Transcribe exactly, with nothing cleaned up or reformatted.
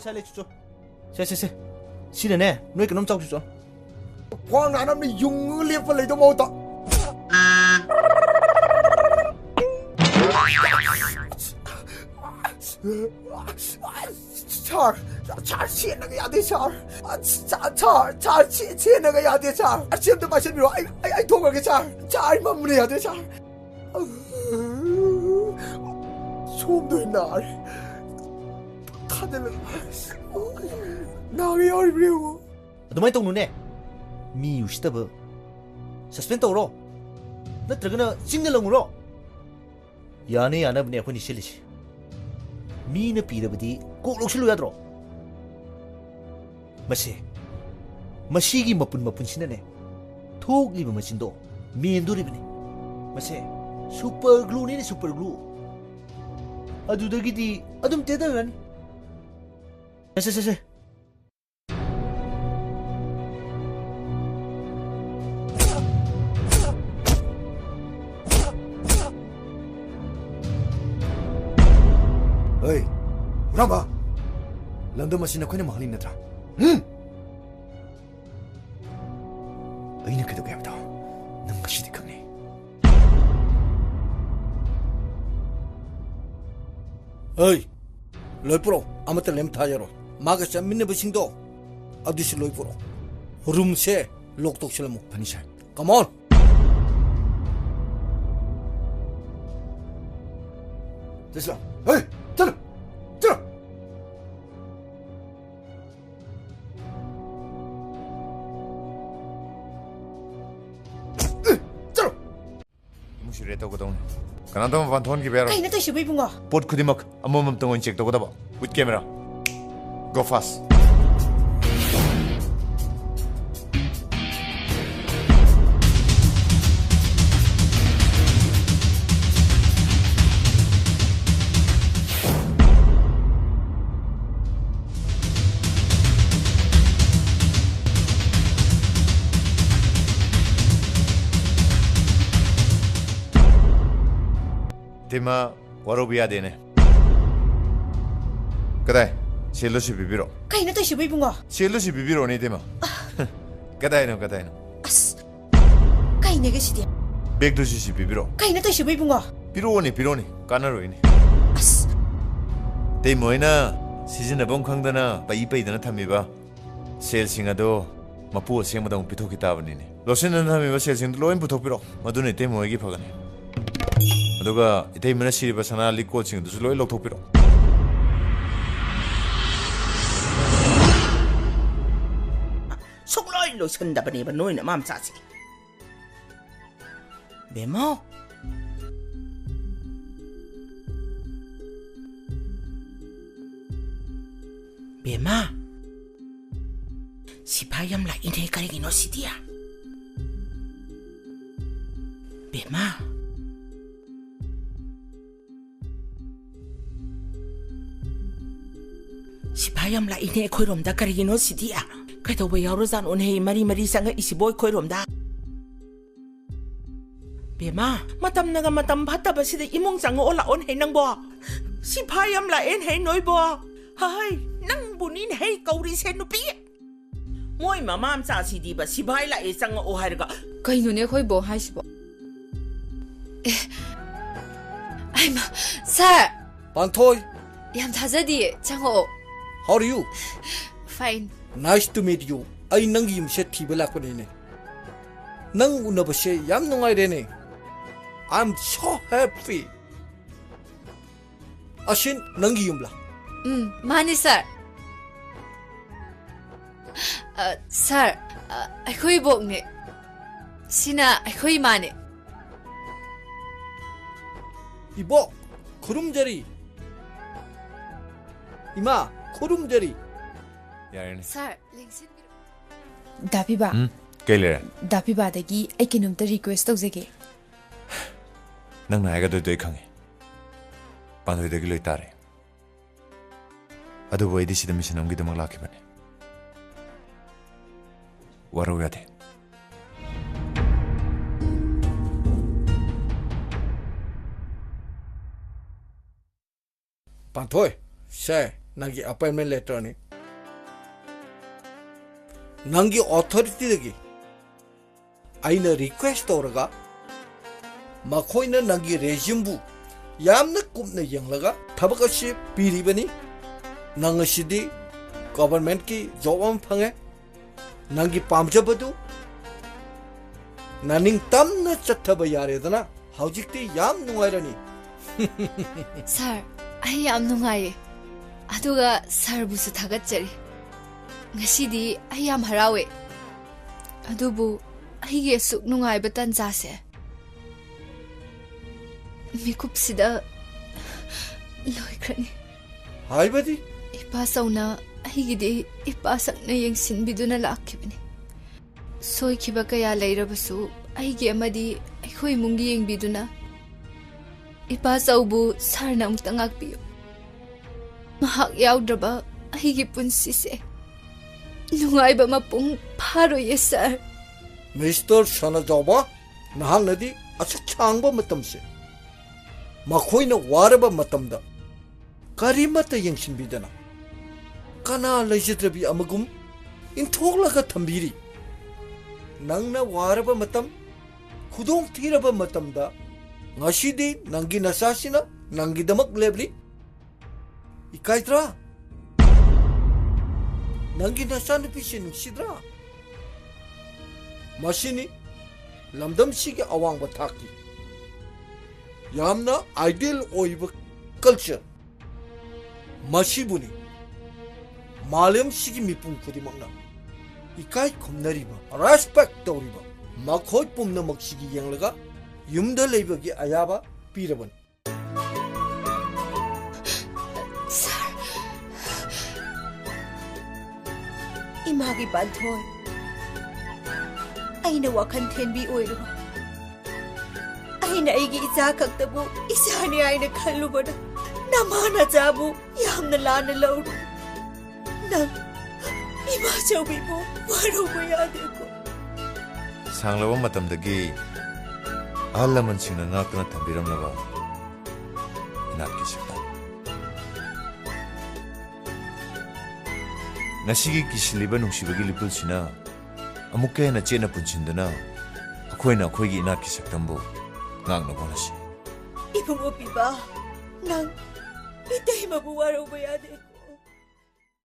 ꯁꯥꯏ ꯂꯩ ꯆꯨꯆꯣ꯫ ꯁꯦ, ꯁꯦ, ꯁꯦ꯫ ꯁꯤꯅꯅꯦ, ꯅꯣꯏ ꯀꯩꯅꯣꯝ ꯆꯥꯎ ꯆꯨꯆꯣ꯫ ꯈ꯭ꯋꯥꯡ ꯅꯥꯅꯕꯅ ꯌꯨꯡꯉꯒ ꯂꯦꯞꯄ ꯂꯩꯗꯧ ꯃꯍꯨꯠꯇ꯫ ꯁꯥꯔ, ꯁꯥꯔ, ꯁꯦꯟꯅꯒ ꯌꯥꯗꯦ, ꯁꯥꯔ꯫ ꯁꯥꯔ, ꯁꯥꯔ, ꯁꯥꯔ, ꯁꯦ-, ꯁꯦꯟꯅꯒ ꯌꯥꯗꯦ, ꯁꯥꯔ꯫ ꯑꯁꯤ ꯑꯝꯇ ꯄꯥꯏꯁꯟꯕꯤꯔꯣ꯫ ꯑꯩ, ꯑꯩ, ꯑꯩ ꯊꯣꯛꯈ꯭ꯔꯒꯦ, ꯁꯥꯔ꯫ ꯁꯥꯔ, ꯑꯩ ꯃꯝꯕꯅ ꯌꯥꯗꯦ, ꯁꯥꯔ꯫ ꯁꯣꯝꯗ ꯑꯣꯏꯅ ꯅꯥꯔꯦ꯫ ꯊꯥꯖꯤꯜꯂꯒ ꯅꯥꯕ ꯌꯥꯎꯔꯤꯕ꯭ꯔꯥ ꯌꯦꯡꯉꯣ꯫ ꯑꯗꯨꯃꯥꯏꯅ ꯇꯧꯅꯨꯅꯦ꯫ ꯃꯤ ꯎꯁꯤꯠꯇꯕ꯫ Suspend ꯇꯧꯔꯣ꯫ ꯅꯠꯇ꯭ꯔꯒꯅ ꯆꯤꯡꯗ ꯂꯪꯉꯨꯔꯣ꯫ ꯌꯥꯅ ꯌꯥꯅꯕꯅꯦ ꯑꯩꯈꯣꯏꯅ ꯁꯤꯜꯂꯤꯁꯦ꯫ ꯃꯤꯅ ꯄꯤꯔꯕꯗꯤ ꯀꯣꯛ ꯂꯧꯁꯤꯜꯂꯨ ꯌꯥꯗ꯭ꯔꯣ? ꯃꯁꯦ, ꯃꯁꯤꯒꯤ ꯃꯄꯨꯟ ꯃꯄꯨꯟꯁꯤꯅꯅꯦ, ꯊꯣꯛꯂꯤꯕ ꯃꯆꯤꯟꯗꯣ ꯃꯦꯟꯗꯣꯔꯤꯕꯅꯤ꯫ ꯃꯁꯦ super glue ꯅꯤꯅꯦ, super glue꯫ ꯑꯗꯨꯗꯒꯤꯗꯤ ꯑꯗꯨꯝ ꯇꯦꯊꯈ꯭ꯔꯅꯤ꯫ ꯁꯦ, ꯁꯦ, ꯁꯦ, ꯁꯦ꯫ ꯍꯣꯏ, ꯍꯨꯔꯥꯟꯕ! ꯂꯝꯗꯝ ꯑꯁꯤ ꯅꯈꯣꯏꯅ ꯃꯥꯡꯍꯜꯂꯤ ꯅꯠꯇ꯭ꯔꯥ? ꯍꯨꯝ? ꯑꯩꯅ ꯀꯩꯗꯧꯒꯦ ꯍꯥꯏꯕꯗꯣ ꯅꯪ ꯉꯁꯤꯗꯤ ꯈꯪꯅꯤ꯫ ꯑꯩ, ꯂꯣꯏ ꯄꯨꯔꯛꯑꯣ, ꯑꯃꯠꯇ ꯂꯦꯝ ꯊꯥꯖꯔꯣꯏ꯫ ꯃꯥꯒ ꯆꯠꯃꯤꯟꯅꯕꯁꯤꯡꯗꯣ, ꯑꯗꯨꯁꯨ ꯂꯣꯏ ꯄꯨꯔꯛꯑꯣ꯫ Room ꯁꯦ lock ꯇꯧꯁꯤꯜꯂꯝꯃꯨ꯫ ꯐꯅꯤ, ꯁꯥꯔ꯫ Come on! ꯆꯠꯁꯤꯂꯥꯎ꯫ ꯍꯦ, ꯆꯠꯂꯨ! ꯆꯠꯂꯨ! ꯆꯠꯂꯨ! ꯏꯃꯨꯡꯁꯤ raid ꯇꯧꯒꯗꯧꯅꯤ꯫ ꯀꯅꯥꯝꯇ ꯃꯄꯥꯟ ꯊꯣꯛꯍꯟꯈꯤꯕ ꯌꯥꯔꯣꯏ꯫ ꯀꯩꯅꯣ ꯇꯧꯏꯁꯤꯕꯨ, ꯏꯕꯨꯡꯉꯣ? ꯄꯣꯠ ꯈꯨꯗꯤꯡꯃꯛ ꯑꯃꯃꯝꯇꯪ ꯑꯣꯏꯅ check ꯇꯧꯒꯗꯕ꯫ With camera꯫ Go fast꯫ ꯇꯤꯃꯥ, ꯋꯥꯔꯧꯕ ꯌꯥꯗꯦꯅꯦ꯫ ꯀꯗꯥꯏ? ꯁꯦꯜꯗꯣ ꯁꯤ ꯄꯤꯕꯤꯔꯣ꯫ ꯀꯩꯅꯣ ꯇꯧꯏꯁꯤꯕꯨ, ꯏꯕꯨꯡꯉꯣ? ꯁꯦꯜꯗꯣ ꯁꯤ ꯄꯤꯕꯤꯔꯣꯅꯦ, ꯏꯇꯩꯃ꯫ ꯀꯗꯥꯏꯅꯣ, ꯀꯗꯥꯏꯅꯣ? ꯑꯁ, ꯀꯩꯅꯣꯒꯦ ꯁꯤꯗꯤ? ꯕꯦꯒꯇꯨꯁꯨ ꯁꯤ ꯄꯤꯕꯤꯔꯣ꯫ ꯀꯩꯅꯣ ꯇꯧꯏꯁꯤꯕꯨ, ꯏꯕꯨꯡꯉꯣ? ꯄꯤꯔꯛꯑꯣꯅꯦ, ꯄꯤꯔꯛꯑꯣꯅꯦ, ꯀꯥꯟꯅꯔꯣꯏꯅꯦ꯫ ꯑꯁ꯫ ꯏꯇꯩꯃ ꯍꯣꯏꯅ ꯁꯤꯖꯤꯟꯅꯐꯝ ꯈꯪꯗꯅ ꯄꯩ ꯄꯩꯗꯅ ꯊꯝꯃꯤꯕ ꯁꯦꯜꯁꯤꯡ ꯑꯗꯣ ꯃꯄꯨ ꯑꯁꯦꯡꯕꯗ ꯑꯃꯨꯛ ꯄꯤꯊꯣꯛꯈꯤ ꯇꯥꯕꯅꯤꯅꯦ꯫ ꯂꯣꯠꯁꯤꯟꯗꯨꯅ ꯊꯝꯃꯤꯕ ꯁꯦꯜꯁꯤꯡꯗꯨ ꯂꯣꯏ ꯄꯨꯊꯣꯛꯄꯤꯔꯣ꯫ ꯃꯗꯨꯅ ꯏꯇꯩꯃ ꯍꯣꯏꯒꯤ ꯐꯒꯅꯤ꯫ ꯑꯗꯨꯒ ꯏꯇꯩꯃꯅ ꯁꯤꯔꯤꯕ ꯁꯅꯥ ꯂꯤꯛ ꯀꯣꯜꯁꯤꯡꯗꯨꯁꯨ ꯂꯣꯏ ꯂꯧꯊꯣꯛꯄꯤꯔꯣ꯫ ꯁꯨꯡꯂꯣꯏ ꯂꯣꯏꯁꯤꯟꯗꯕꯅꯦꯕ ꯅꯣꯏ ꯅꯃꯥ ꯃꯆꯥꯁꯦ꯫ ꯕꯦꯝꯃꯧ꯫ ꯕꯦꯝꯃ꯫ ꯁꯤꯐꯥꯏ ꯌꯥꯝ ꯂꯥꯛꯏꯅꯦ, ꯀꯔꯤꯒꯤꯅꯣ ꯁꯤꯗꯤ? ꯕꯦꯝꯃ꯫ ꯁꯤꯐꯥꯏ ꯌꯥꯝ ꯂꯥꯛꯏꯅꯦ ꯑꯩꯈꯣꯏꯔꯣꯝꯗ, ꯀꯔꯤꯒꯤꯅꯣ ꯁꯤꯗꯤ? ꯀꯩꯗꯧꯕ ꯌꯥꯎꯔꯖꯥꯠꯅꯣꯅꯦ, ꯃꯔꯤ ꯃꯔꯤ ꯆꯪꯉꯛꯏꯁꯤꯕꯣ ꯑꯩꯈꯣꯏꯔꯣꯝꯗ? ꯕꯦꯝꯃ, ꯃꯇꯝꯅꯒ ꯃꯇꯝ ꯐꯠꯇꯕꯁꯤꯗ ꯏꯃꯨꯡ ꯆꯪꯉꯛꯑꯣ ꯂꯥꯛꯑꯣꯅꯦ ꯅꯪꯕꯣ꯫ ꯁꯤꯐꯥꯏ ꯌꯥꯝ ꯂꯥꯛꯑꯦꯅꯦ ꯅꯣꯏꯕꯣ꯫ ꯍꯥꯏ, ꯅꯪꯕꯨꯅꯤꯅꯦ ꯀꯧꯔꯤꯁꯦ ꯅꯨꯄꯤ꯫ ꯃꯣꯏ ꯃꯃꯥ ꯃꯆꯥꯁꯤꯗꯤꯕ ꯁꯤꯐꯥꯏ ꯂꯥꯛꯑꯦ ꯆꯪꯉꯛꯑꯣ ꯍꯥꯏꯔꯒ꯫ ꯀꯩꯅꯣꯅꯦ ꯑꯩꯈꯣꯏ ꯕꯣꯛ ꯍꯥꯏꯁꯤꯕꯣ? ꯑꯦ, ꯑꯩꯃ, ꯁꯥꯔ! ꯄꯥꯟꯊꯣꯏ! ꯌꯥꯝ ꯊꯥꯖꯗꯤꯌꯦ, ꯆꯪꯉꯛꯑꯣ꯫ How are you? Fine. Nice to meet you. ꯑꯩ ꯅꯪꯒꯤ ꯌꯨꯝꯁꯦ ꯊꯤꯕ ꯂꯥꯛꯄꯅꯤꯅꯦ꯫ ꯅꯪ ꯎꯅꯕꯁꯦ ꯌꯥꯝ ꯅꯨꯡꯉꯥꯏꯔꯦꯅꯦ꯫ I'm so happy. ꯑꯁꯤꯟ ꯅꯪꯒꯤ ꯌꯨꯝꯂꯥ? ꯎꯝ, ꯃꯥꯅꯤ, ꯁꯥꯔ꯫ ꯑ, ꯁꯥꯔ, ꯑ, ꯑꯩꯈꯣꯏ ꯏꯕꯣꯛꯅꯦ꯫ ꯁꯤꯅ ꯑꯩꯈꯣꯏ ꯏꯃꯥꯅꯦ꯫ ꯏꯕꯣꯛ, ꯈꯨꯔꯨꯝꯖꯔꯤ꯫ ꯏꯃꯥ, ꯈꯨꯔꯨꯝꯖꯔꯤ꯫ ꯌꯥꯔꯦꯅꯦ꯫ ꯁꯥꯔ, ꯂꯦꯡꯁꯤꯟꯕꯤꯔꯣ꯫ ꯗꯥ ꯄꯤꯕꯥ꯫ ꯎꯝ? ꯀꯩ ꯂꯩꯔꯦ? ꯗꯥ ꯄꯤꯕꯥꯗꯒꯤ ꯑꯩ ꯀꯩꯅꯣꯝꯇ request ꯇꯧꯖꯒꯦ꯫ ꯅꯪꯅ ꯍꯥꯏꯒꯗꯣꯏꯗꯣ ꯑꯩ ꯈꯪꯉꯦ꯫ ꯄꯥꯟꯊꯣꯏꯗꯒꯤ ꯂꯣꯏ ꯇꯥꯔꯦ꯫ ꯑꯗꯨꯕꯨ ꯑꯩꯗꯤ ꯁꯤꯗ mission ꯑꯃꯒꯤꯗꯃꯛ ꯂꯥꯛꯈꯤꯕꯅꯦ꯫ ꯋꯥꯔꯧ ꯌꯥꯗꯦ꯫ ꯄꯥꯟꯊꯣꯏ, ꯁꯦ, ꯅꯪꯒꯤ ꯑꯄꯣꯏꯟꯃꯦꯟ ꯂꯦꯇꯔꯅꯤ꯫ ꯅꯪꯒꯤ ꯑꯣꯊꯣꯔꯤꯇꯤꯗꯒꯤ ꯑꯩꯅ ꯔꯤꯀ꯭ꯋꯦꯁ ꯇꯧꯔꯒ ꯃꯈꯣꯏꯅ ꯅꯪꯒꯤ ꯔꯦꯖ꯭ꯌꯨꯝꯕꯨ ꯌꯥꯝꯅ ꯀꯨꯞꯅ ꯌꯦꯡꯂꯒ ꯊꯕꯛ ꯑꯁꯤ ꯄꯤꯔꯤꯕꯅꯤ꯫ ꯅꯪ ꯑꯁꯤꯗꯤ ꯒꯣꯚꯔꯟꯃꯦꯟꯠꯀꯤ ꯖꯣꯕ ꯑꯃ ꯐꯪꯉꯦ꯫ ꯅꯪꯒꯤ ꯄꯥꯝꯖꯕꯗꯨ ꯅꯅꯤꯡꯇꯝꯅ ꯆꯠꯊꯕ ꯌꯥꯔꯦꯗꯅ꯫ ꯍꯧꯖꯤꯛꯇꯤ ꯌꯥꯝ ꯅꯨꯡꯉꯥꯏꯔꯅꯤ꯫ ꯁꯥꯔ, ꯑꯩ ꯌꯥꯝ ꯅꯨꯡꯉꯥꯏꯌꯦ꯫ ꯑꯗꯨꯒ ꯁꯥꯔꯕꯨꯁꯨ ꯊꯥꯒꯠꯆꯔꯤ꯫ ꯉꯁꯤꯗꯤ ꯑꯩ ꯌꯥꯝ ꯍꯔꯥꯎꯋꯦ꯫ ꯑꯗꯨꯕꯨ ꯑꯩꯒꯤ ꯑꯁꯨꯛ ꯅꯨꯡꯉꯥꯏꯕ ꯇꯥꯟꯖꯥꯁꯦ ꯃꯤꯀꯨꯞꯁꯤꯗ ꯂꯣꯏꯈ꯭ꯔꯅꯤ꯫ ꯍꯥꯏꯕꯗꯤ? ꯏꯄꯥ ꯆꯧꯅ ꯑꯩꯒꯤꯗꯤ ꯏꯄꯥ ꯁꯛꯅ ꯌꯦꯡꯁꯤꯟꯕꯤꯗꯨꯅ ꯂꯥꯛꯈꯤꯕꯅꯤ꯫ ꯁꯣꯏꯈꯤꯕ ꯀꯌꯥ ꯂꯩꯔꯕꯁꯨ ꯑꯩꯒꯤ ꯑꯃꯗꯤ ꯑꯩꯈꯣꯏ ꯏꯃꯨꯡꯒꯤ ꯌꯦꯡꯕꯤꯗꯨꯅ ꯏꯄꯥ ꯆꯧꯕꯨ ꯁꯥꯔꯅ ꯑꯃꯨꯛꯇ ꯉꯥꯛꯄꯤꯌꯨ꯫ ꯃꯍꯥꯛ ꯌꯥꯎꯗ꯭ꯔꯕ ꯑꯩꯒꯤ ꯄꯨꯟꯁꯤꯁꯦ ꯅꯨꯡꯉꯥꯏꯕ ꯃꯄꯨꯡ ꯐꯥꯔꯣꯏꯌꯦ, ꯁꯥꯔ꯫ ꯃꯤꯁꯇꯔ ꯁꯅꯥꯖꯥꯎꯕ, ꯅꯍꯥꯛꯅꯗꯤ ꯑꯁꯨꯛ ꯁꯥꯡꯕ ꯃꯇꯝꯁꯦ ꯃꯈꯣꯏꯅ ꯋꯥꯔꯕ ꯃꯇꯝꯗ ꯀꯔꯤꯃꯠꯇ ꯌꯦꯡꯁꯤꯟꯕꯤꯗꯅ ꯀꯅꯥ ꯂꯩꯖꯗ꯭ꯔꯕꯤ ꯑꯃꯒꯨꯝ ꯏꯟꯊꯣꯛꯂꯒ ꯊꯝꯕꯤꯔꯤ꯫ ꯅꯪꯅ ꯋꯥꯔꯕ ꯃꯇꯝ, ꯈꯨꯗꯣꯡ ꯊꯤꯔꯕ ꯃꯇꯝꯗ ꯉꯁꯤꯗꯤ ꯅꯪꯒꯤ ꯅꯆꯥꯁꯤꯅ ꯅꯪꯒꯤꯗꯃꯛ ꯂꯦꯞꯂꯤ꯫ ꯏꯀꯥꯏꯗ꯭ꯔꯥ? ꯅꯪꯒꯤ ꯅꯆꯥꯅꯨꯄꯤꯁꯤ ꯅꯨꯡꯁꯤꯗ꯭ꯔꯥ? ꯃꯁꯤꯅꯤ ꯂꯝꯗꯝꯁꯤꯒꯤ ꯑꯋꯥꯡꯕ ꯊꯥꯛꯀꯤ ꯌꯥꯝꯅ ꯑꯥꯏꯗꯤꯌꯦꯜ ꯑꯣꯏꯕ ꯀꯜꯆꯔ꯫ ꯃꯁꯤꯕꯨꯅꯤ ꯃꯥꯂꯦꯝꯁꯤꯒꯤ ꯃꯤꯄꯨꯝ ꯈꯨꯗꯤꯡꯃꯛꯅ ꯏꯀꯥꯏ ꯈꯨꯝꯅꯔꯤꯕ, ꯔꯦꯁꯄꯦꯛ ꯇꯧꯔꯤꯕ꯫ ꯃꯈꯣꯏ ꯄꯨꯝꯅꯃꯛꯁꯤꯒꯤ ꯌꯦꯡꯂꯒ ꯌꯨꯝꯗ ꯂꯩꯕꯒꯤ ꯑꯌꯥꯕ ꯄꯤꯔꯕꯅꯤ꯫ ꯁꯥꯔ, ꯏꯃꯥꯒꯤ ꯄꯥꯟꯊꯣꯏ, ꯑꯩꯅ ꯋꯥꯈꯜ ꯊꯦꯟꯕꯤ ꯑꯣꯏꯔꯨꯕ, ꯑꯩꯅ ꯑꯩꯒꯤ ꯏꯆꯥ ꯈꯛꯇꯕꯨ ꯏꯆꯥꯅꯤ ꯍꯥꯏꯅ ꯈꯜꯂꯨꯕꯗ ꯅꯃꯥ ꯅꯆꯥꯕꯨ ꯌꯥꯝꯅ ꯂꯥꯟꯅ ꯂꯧꯔꯨ꯫ ꯅꯪ ꯏꯃꯥ ꯆꯧꯕꯤꯕꯨ ꯋꯥꯔꯧꯕ ꯌꯥꯗꯦꯀꯣ꯫ ꯁꯥꯡꯂꯕ ꯃꯇꯝꯗꯒꯤ ꯑꯍꯜ ꯂꯃꯟꯁꯤꯡꯅ ꯉꯥꯛꯇꯨꯅ ꯊꯝꯕꯤꯔꯝꯂꯕ ꯏꯅꯥꯠꯀꯤ ꯁꯛꯇꯝ꯫ ꯉꯁꯤꯒꯤ ꯀꯤꯁꯤꯜꯂꯤꯕ ꯅꯨꯡꯁꯤꯕꯒꯤ ꯂꯤꯄꯨꯜꯁꯤꯅ ꯑꯃꯨꯛꯀ ꯍꯦꯟꯅ ꯆꯦꯠꯅ ꯄꯨꯟꯁꯤꯟꯗꯨꯅ ꯑꯩꯈꯣꯏꯅ ꯑꯩꯈꯣꯏꯒꯤ ꯏꯅꯥꯠꯀꯤ ꯁꯛꯇꯝꯕꯨ ꯉꯥꯛꯅꯕ ꯍꯣꯠꯅꯁꯤ꯫ ꯏꯕꯨꯡꯉꯣ ꯄꯤꯕ, ꯅꯪ ꯏꯇꯩꯃꯕꯨ ꯋꯥꯔꯧꯕ ꯌꯥꯗꯦ꯫